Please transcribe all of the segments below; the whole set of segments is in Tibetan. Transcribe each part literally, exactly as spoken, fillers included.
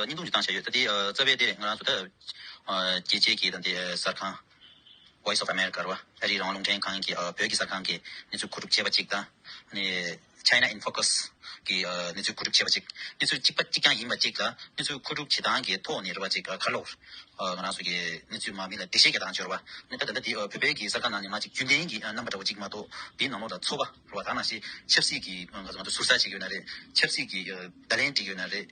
བརྙན་ཐུང་ཅིག་བཏང་བཞག་ཡོད། ད་དེ་རྩ་བའི་དེ་ང་རང་ཚོ་ད་རྒྱལ་སྤྱིའི་གི་ད་དེ་གསར་ཁང་Voice of America རེད་བ། ཨ་རིའི་རང་དབང་རླུང་འཕྲིན་ཁང་གི་བོད་ཀྱི་གསར་ཁང་གི་གནས་ཚུལ་མཁོ་སྒྲུབ་བྱས་པ་གཅིག་དང་། ཨ་ནི་China in Focus གི་གནས་ཚུལ་མཁོ་སྒྲུབ་བྱས་པ་གཅིག། གནས་ཚུལ་གཅིག་པ་གཅིག་རྐྱང་ཡིན་པ་གཅིག་ལ་གནས་ཚུལ་མཁོ་སྒྲུབ་བྱེད་སྟངས་ཀྱི་ཐོག་ནས་རེད་བ། གཅིག་ཁ་ལོ་ང་རང་ཚོ་གི་གནས་ཚུལ་མ་མི་ལ་འགྲེལ་བཤད་རྒྱག་སྟངས་ཅིག་རེད་བ། ཨ་ནི་ད་ད་ལྟ་དེ་བོད་པའི་གི་གསར་ཁང་ནང་ནས་མ་གཅིག་རྒྱུན་ལྡན་གྱི་རྣམ་པ་འདྲ་བོ་གཅིག་མ་གཏོགས་དེའི་ནང་ལོགས་ལ་ཚོགས་པ་རེད་བ། ད་ནང་བཞིན་ཆབ་སྲིད་ཀྱི་ང་ཚོ་ང་ཚོ་ཟུར་ཟ་བྱེད་ཀྱི་ཡོད་ན་རེད། ཆབ་སྲིད་ཀྱི་བརྡ་ལན་སྤྲད་ཀྱི་ཡོད་ན་རེད།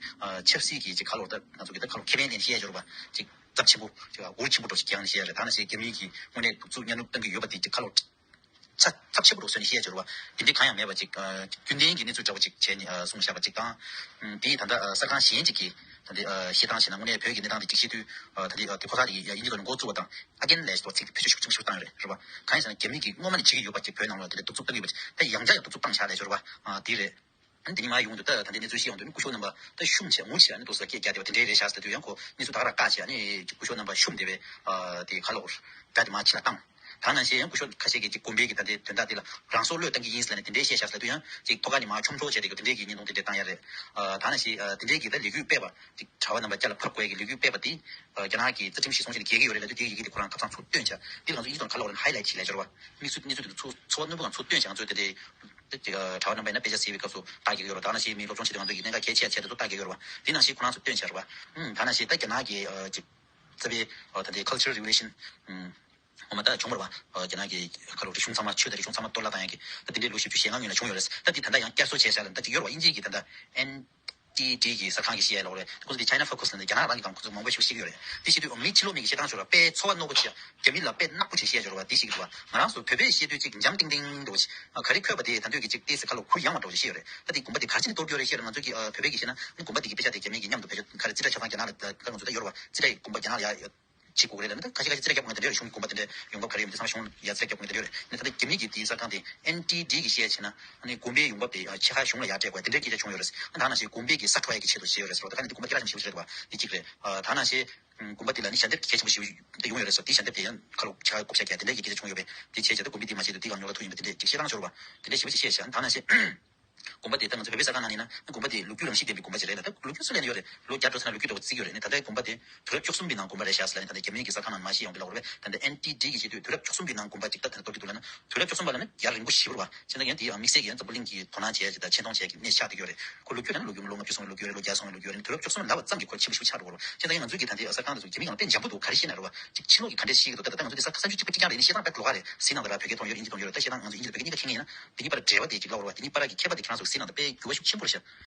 ཆབ་སྲིད་ཀྱི་གཅིག་ཁ་ལོ་ད་ང་ཚོ་གི་ད་ཁ་ལོ་ཁེ་ཕན་ལེན་བཤད་ཡ་ཅིག་རེད་བ། གཅིག་ཚབས་ཆེན་པོ་ཅིག་འུར་ཆེན་པོ་འདྲ་ཞིག་རྒྱག་ནས་བཤད་ཡ་རེད། ད་ནང་བཞིན་རྒྱ་མིའི་གི་དངོས་གནས་སྡུག་རྩུབ་གཉའ་གནོན་གཏང་གི་ཡོད་པ་དེ་གཅིག་ཁ་ལོ་ཚ་ཚབས་ཆེན་པོ་འདྲ་བཟོས་ནས་བཤད་ཡ་ཅིག་རེད་བ། དེ་འདྲའི་གང་ཡང་མེད་པ་ཅིག་རྒྱུན་ལྡན་གྱི་གནས་ཚུལ་འདྲ་བོ་ཅིག་བྱས་ནས་གསུངས་བཞག་པ་ཅིག་དང་། དེ་ཡིས་ད་ལྟ་གསར་ཁང་གཞན་ཅིག་གིས་ད་ལྟ་བཤད་སྟངས་བྱས་ན་དངོས་གནས་བོད་ཀྱི་གནས་སྟངས་དེ་ཅིག་བཤད་དུས་ད་ལྟ་དེ་ཁོ་ཚ་དེ་ཡིན་གྱི་དོན་ནས་འགོ་བཙུགས་པ་དང་ཨ་རྒན་ལས་ཏོག་ཚིག་བེད་སྤྱོད་ཤུགས་ཆེན་པོ་ཞིག་བཏང་ཡོད་རེད་བ། གང་ཡིན་ཟེར་ན་རྒྱ་མི་གིས་སྔོན་མ་ནས་བྱེད་ཀྱི་ཡོད་པ་ཅིག་བོད་ནང་ལ་དེ་འདྲ་སྡུག་རྩུབ་བཏང་གི་ཡོད་པ་ཅིག་ད་ཡང་བསྐྱར་ཡང་སྡུག་རྩུབ་བཏང་བཞག་ལས་སྦྱོར་བ་དེ་རེད། ཨ་ནི་དེ་ནས་མར་ཡོང་དུས་ད་ད་ལྟའི་གནས་ཚུལ་ཤེས་ཡོང་དུས་ནི་སྐུ་ཞབས་རྣམ་པ་ད་ཤུམ་བྱས་ངུ་བྱས་ཨ་ནི་ཏོག་ཙམ་སྐད་རྒྱག་བསྡད་པ་དེ་འདྲའི་རེད་ཤག་ཟེར་དུས་ཡང་ཁོ་གནས་ཚུལ་ད་ག་རང་བཀག་བྱས་ཨ་ནི་སྐུ་ཞབས་རྣམ་པ་ཤུམ་བསྡད་པའི་དེ་ཁ་ལོ་བརྡ་དེ་མར་ཕྱི་ལ་བཏང་། ད་ནང་བཞིན་ཡང་སྐུ་ཞབས་ཁ་ཤས་ཀྱིས་ཅིག་དགོན་པའི་གི་ད་ལྟའི་དོན་དག་དེ་ལ་རང་སྲོག་བློས་བཏང་གི་ཡིན་ཟེར་ནས་དེ་འདྲའི་བཤད་ཤག་ཟེར་དུས་ཡང་ཅིག་ཐོག་ཁ་ནས་མར་ཆོམ་འཕྲོ་བྱས་ཏེ་གི་དེ་འདྲའི་གི་བརྙན་ཐུང་དེ་འདྲའི་བཏང་ཡ་རེད། ད་ནང་བཞིན་དེ་འདྲའི་གི་ད་ལས་འགུལ་སྤེལ་བ་ཅིག་གྲྭ་པ་རྣམ་པ་སྐྱ་ལ་ཕར་རྒོལ་གི་ལས་འགུལ་སྤེལ་བ་དེ་རྒྱ་ནག་གི་རྩ་ཁྲིམས་གཞིར་བཟུང་བྱས་ནས་འགལ་གི་ཡོད་རེད་ལབ་དུས་དེའི་ཡི་གེ་དེ་ཁོ་རང་ཁ་སང་ཚུར་བཏོན་བྱས་དེ་ང་ཚོ་ཡིད་དང་ཁ་ལོག་རེ་ཧའི་ལའེ་ཊི་བྱས་ལས་སྦྱོར་བ། དམིགས་སུ་གནས་ཚུལ་དེ་ཚོ་ཚོར་བ་རྣོན་པོ་ངང་ཚུར་བཏོན་བྱས་ང་ཚོས་དེ་འདྲའི་གྲྭ་པ་རྣམ་པ་ཡིན་ན་དཔེ་ཆ་གཟིགས་པའི་སྐབས་སུ་ལྟ་གི་ཡོད་རེད། ད་ནང་བཞིན་མི་སློབ་སྦྱོང་བྱེད་དུས་ང་ཚོ་གི་གནད་འགག་གལ་ཆེ་ཆེ་དེ་ཚོ་ལྟ་གི་ཡོད་རེད་བ། དེ་ནང་བཞིན་ཁོ་རང་ཚོ་བཏོན་བྱས་རེད་བ། ཨུམ། ད་ནང་བཞིན་ད་རྒྱ་ནག་གི་ཨ་ཅིག་རྩ་བའི་ཨ་ད་ལྟའི་Cultural Revolution ཨུམ། ངོ་མ་ད་བྱུང་བ་རེད་བ། ཨ་རྒྱ་ནག་གི་ཁ་ལོ་རིག་གཞུང་ཚང་མ་ཆོས་དང་རིག་གཞུང་ཚང་མ་གཏོར་བརླག་བཏང་ཡག་གི་ད་དེ་འདྲའི་ལོ་བཞི་བཅུ་ཞེ་ལྔ་སྔོན་ལ་བྱུང་ཡོད་རེད། ད་དེ་ད་ལྟ་ཡང་བསྐྱར་གསོ་བྱས་བཞག་ལ་ད་ཅིག་ཡོད་རེད་བ། དབྱིན་ཇིའི་གི་ད་ལྟ་ཨེན་ཊི་ཌི་གི་གསར་ཁང་གི་བཤད་ཡ་ལོག་རེད། ཁོ་ཚོ་དེ་China Focus ལ་ནི་རྒྱ་ནག་རང་གི་སྒང་ཁོ་ཚོ་མང་པོ་ཞིག་བཤད་ཀྱི་ཡོད་རེད། དེ་བཤད་དུས་མི་ཕྱི་ལོགས་མི་གི་བཤད་སྟངས་ཤོར་བ། དཔེ་ཚོར་བ་རྣོན་པོ་ཆེ། རྒྱ་མི་ལ་དཔེ་ནག་པོ་ཆེ་བཤད་ཡ་ཤོར་བ་དེ་བཤད་ཀྱི་འདུག་བ། ང་རང་ཚོ་བོད་པས་བཤད་དུས་ཅིག་འཇམ་ཏིང་ཏིང་འདྲ་བོ་ཞིག་ག་རེ་འཁོད་པ་དེ་ད་འདོད་ཀྱི་ཅིག་ཏོག་ཙམ་ཁ་ལོ་གུ་ཡངས་པ་འདྲ་བོ་ཞིག་བཤད་ཡོད་རེད། ད་དེ་དགོན་པ་དེ་ག་རེ་བྱས་ནས་གཏོར་གྱི་ཡོད་རེད་བཤད་རེད། ང་ཚོ་གི་ཨ་བོད་པའི་གི་བཤད་ན་ནི་དགོན་པ་དེ་གི་དཔེ་ཆ་དེ་རྒྱ་མི་གི་མཉམ་དུ་བོད་ཆོས་ཁ་རི་ཁྱོད་ཚང་རྒྱ་ནག་ལ་ད་ང་ཚོ་ད་ཡོད་རེད་བ། རྩིས་ཁྲའི་དགོན་པ་རྒྱ་ནག་ལ་ཡ་བྱེད་དགོས་རེད་ལབ་ན། ད་ཁ་ཤས་ཁ་ཤས་རྩིས་ཁྲ་རྒྱབ་དགོས་ངེས་དེ་འདྲ་ཡོད་རེད། གཞུང་གི་དགོན་པ་དེ་འདྲ་ཡོང་འབབ་ག་རེ་ཡོད་མེད་དེ་ཚང་མ་གཞུང་ལ་ཡ་རྩིས་ཁྲ་རྒྱབ་དགོས་ངེས་དེ་འདྲ་ཡོད་རེད། ནི་ད་ལྟ་རྒྱ་མི་གི་དེའི་གསར་ཁང་དེ་ཨེན་ཊི་ཌི་གི་བཤད་བྱས་ན་ནི་དགོན་པའི་ཡོང་འབབ་དེ་ཕྱེད་ཀ་གཞུང་ལ་ཡ་སྤྲད་དགོས་དེ་འདྲའི་སྐད་ཆ་བྱུང་ཡོད་རེད། ད་ནང་བཞིན་དགོན་པའི་གི་ས་འཕྲོག་ཡ་གི་ཆེད་དུ་བྱས་ཡོད་རེད་ཟེར་བ། ད་ག་ནི་དེ་དགོན་པ་སྐད་གྲགས་ཆེན་པོ་ཞིག་རེད་བ། དེ་གཅིག་རེད། ད་ནང་བཞིན་དགོན་པ་དེ་ལ་ནི་ཞལ་འདེབས་གལ་ཆེན་པོ་ཞིག་ཡོང་ཡོད་རེད་ཟེར། དེ་ཞལ་འདེབས་དེ་ཡང་ཁ་ལོ་ཕྱེད་ཀ་བགོ་བཤའ་རྒྱག་དེ་འདྲའི་གི་སྐད་ཆ་བྱུང་ཡོད་པས། དེ་བྱས་བྱས་ད་དགོན་པ་དེ་མ་བྱེད་དུ་དེ་གང་ཉོ་ལ་ཐུག་ཡིན་པ་དེ་འདྲའི་ཅིག་བཤད་སྟངས་ཤོར་བ་དེ་འདྲའི་ཞེ་པོ་ཅིག་བཤད་བཞག། ད་ནང་བཞིན་དགོན་པ་དེ་ད་ང་ཚོ་བོད་པའི་གསར་ཁང་ནང་ནི་ན་དགོན་པ་དེ་ལོ་རྒྱུས་རང་བཞིན་ལྡན་པའི་དགོན་པ་ཅིག་རེད། ད་ལོ་རྒྱུས་སུ་ལས་ནི་ཡོད་རེད། ལོ་བརྒྱ་འགྲོ་ཚར་ན་ལོ་རྒྱུས་འདྲ་བོ་བརྩི་གི་ཡོད་རེད། ནི་ད་ལྟའི་དགོན་པ་དེ་དུས་རབས་བཅུ་གསུམ་པའི་ནང་དགོན་པ་རེད་ཤག་ཟེར་ལ་ནི་ད་ལྟ་རྒྱ་མིའི་གི་གསར་ཁང་ནང་མ་ཤེས་ཡོང་དུས་ལ་འོར་བས། ད་ལྟ་ཨེན་ཊི་ཌི་གི་བཤད་དུས་དུས་རབས་བཅུ་གསུམ་པའི་ནང་དགོན་པ་ཅིག་ད་ད་གཏོར་གྱི་འདུག་ལ་ན་དུས་རབས་བཅུ་གསུམ་པ་ལ་ནི་ཡར་རིང་པོ་ཞེ་པོ་རེད་བ། བྱས་ཙང་ཡང་དེའི་དམིགས་བསལ་གྱི་ཡང་འཛམ་བུ་གླིང་གི་དོ་སྣང་བྱས་ཀྱི་དང་ཆེ་མཐོང་བྱས་ཀྱི་གནས་ཆགས་བསྡད་ཡོད་རེད། ཁོ་ལོ་རྒྱུས་ལ་ནི་ལོ་རྒྱུས་ལོ་ལྔ་བཅུ་སོང་བའི་ལོ་རྒྱུས་རེད། ལོ་བརྒྱ་སོང་བའི་ལོ་རྒྱུས་རེད། ནི་དུས་རབས་བཅུ་གསུམ་ལ་ལབ་པ་ཙམ་གྱིས་ཁོ་ཆེན་པོ་ཞེ་པོ་ཆགས་འགྲོ་གི་རེད་བ། བྱས་ཙང་ཡང་ང་ཚོ་གི་ད་ལྟའི་གསར་ཁང་དེ་ཚོ་རྒྱ་མི་གང་དཔེ་འཇམ་པོ་འདུག་ག་རེ་བཤད་ན་རེད་བ། ཅིག་ཕྱི་ལོགས་ཀྱི་ག་འདྲས་ཤེས་ཀྱི་འདུག་ད་ལྟ་ང་ཚོ་འདི་གསར་ཁང་ཚོ་གཅིག་པ་གཅིག་རྐྱང་རེད། ནི་བཤད་སྟངས་དཔེ་ལོགས་ཀ་རེད། གཟིགས་སྣང་དང་ར་བོད་སྐད་གཏོང་ཡོད་རེད། དབྱིན་ཇི་གཏོང་ཡོད་རེད། ད་བཤད་སྟངས་ང་ཚོ་དབྱིན་ཇི་དང་བོད་སྐད་གཉིས་ཀ་མཁྱེན་མཁན་ཡིན་ན་དེ་གཉིས་པར་འབྲེལ་བ་དེ་ཅིག་ལབ་རེད་བ། དེ་གཉིས་པར་གྱི་ཁྱད་པར་དེ་ཁྱེད་རང་ཚོ་གཟིགས་སྣང་དང་དཔེ་འགྱུར་བ་ཤུགས་ཆེན་པོ་རེད་ཤག།